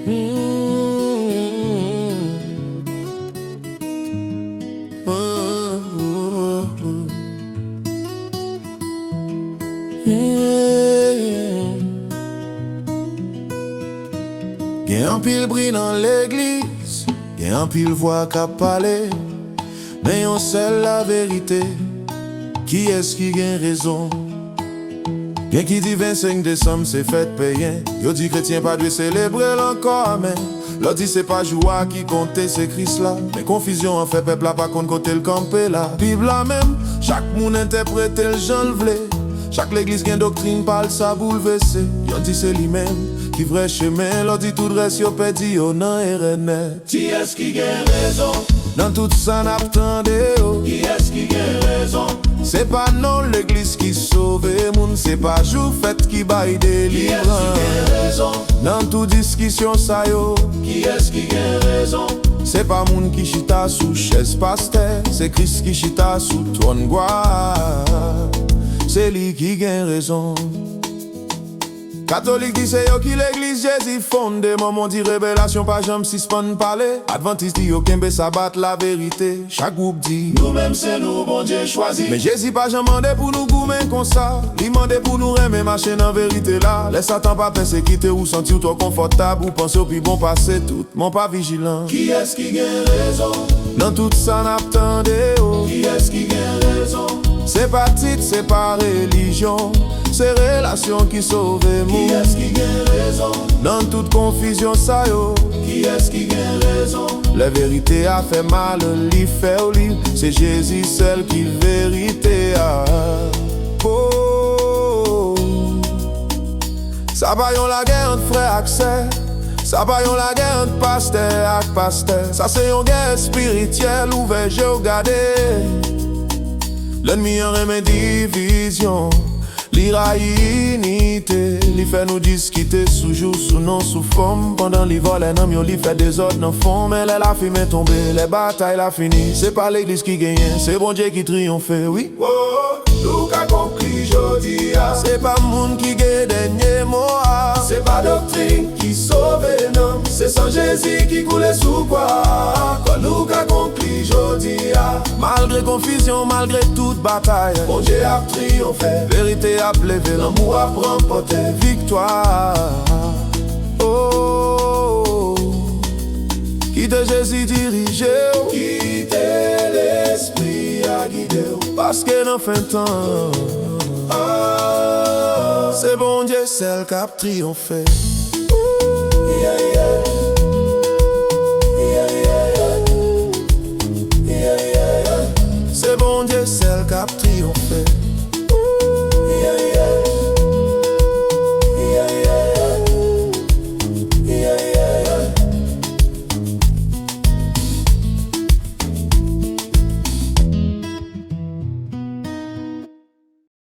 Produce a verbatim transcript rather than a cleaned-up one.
Gen anpil bri nan legliz, gen anpil vwa k ap pale, men yon sèl laverite. Kiyès ki gen rezon? Gen ki di vennsenk desanm se fèt peyen. Yo di kretyen pa dwe selebre l ankò, amèn. Lòt di se pa jou a ki konte, se Kris la. Men konfizyon an fè pèp la pa konn kote l kanpe la. Bib la menm, chak moun entèprete l jan l vle. Chak legliz gen doktrin pa l, sa boulvese. Yo di se li menm ki vrè chemen, lòt di tout rès yo pèdi yo nan erè nèt. Kiyès ki gen rezon? Nan tout sa n ap tande yo, kiyès ki gen rezon? Se pa non legliz ki sove moun, se pa jou fèt ki bay delivrans. Kiyès ki gen rezon? Nan tout diskisyon sa yo, kiyès ki gen rezon? Se pa moun ki chita sou chèz pastè, se Kris ki chita sou twòn glwa. Se li ki gen rezon. Katolik di se yo ki legliz Jezi fonde. Mòmon di revelasyon pa janm sispann pale. Advantis di yo kenbe Sabat, laverite. Chak gwoup di nou menm se nou Bondye chwazi. Men Jezi pa janm mande pou nou goumen konsa. Li mande pou nou renmen mache nan verite la. Lè Satan pa pèsekite w, ou santi w twò konfòtab, ou panse w pi bon pase tout. Men w pa vijilan. Kiyès ki gen rezon? Nan tout sa n ap tande yo, kiyès ki gen rezon? Se pa tit, se pa relijyon, se relasyon ki sove moun. Kiyès ki gen rezon? Nan tout konfizyon sa yo, kiyès ki gen rezon? Lè verite a fè mal, li fè w lib. Se Jezi sèl ki verite a. Oh. Sa pa yon lagè ant frè ak sè. Sa pa yon lagè ant pastè ak pastè. Sa se yon gè espirityèl, ouvè je w gade. Lènmi an renmen divizyon. Li rayi inite. Li fè nou diskite sou jou, sou non, sou fòm. Pandan li vòlè nanm yo, li fè dezòd nan fon. Men lè lafimen tonbe, lè batay la fini, se pa legliz ki genyen, se Bondye ki triyonfe, wi. Wo, nou ka konkli jodi a. Se pa moun ki gen dènye mo a. Se pa doktrin ki sove nanm. Se san Jezi ki koule sou kwa a. Kò nou ka konkli jodi a. Malgre konfizyon, malgre tout batay, Bondye ap triyonfe. Verite ap leve, lanmou ap ranpòte viktwa. Oh. Kite Jezi dirije w. Kite Lespri a gide w. Paske nan fen tan, se Bondye sèl k ap triyonfe. Yeah, yeah.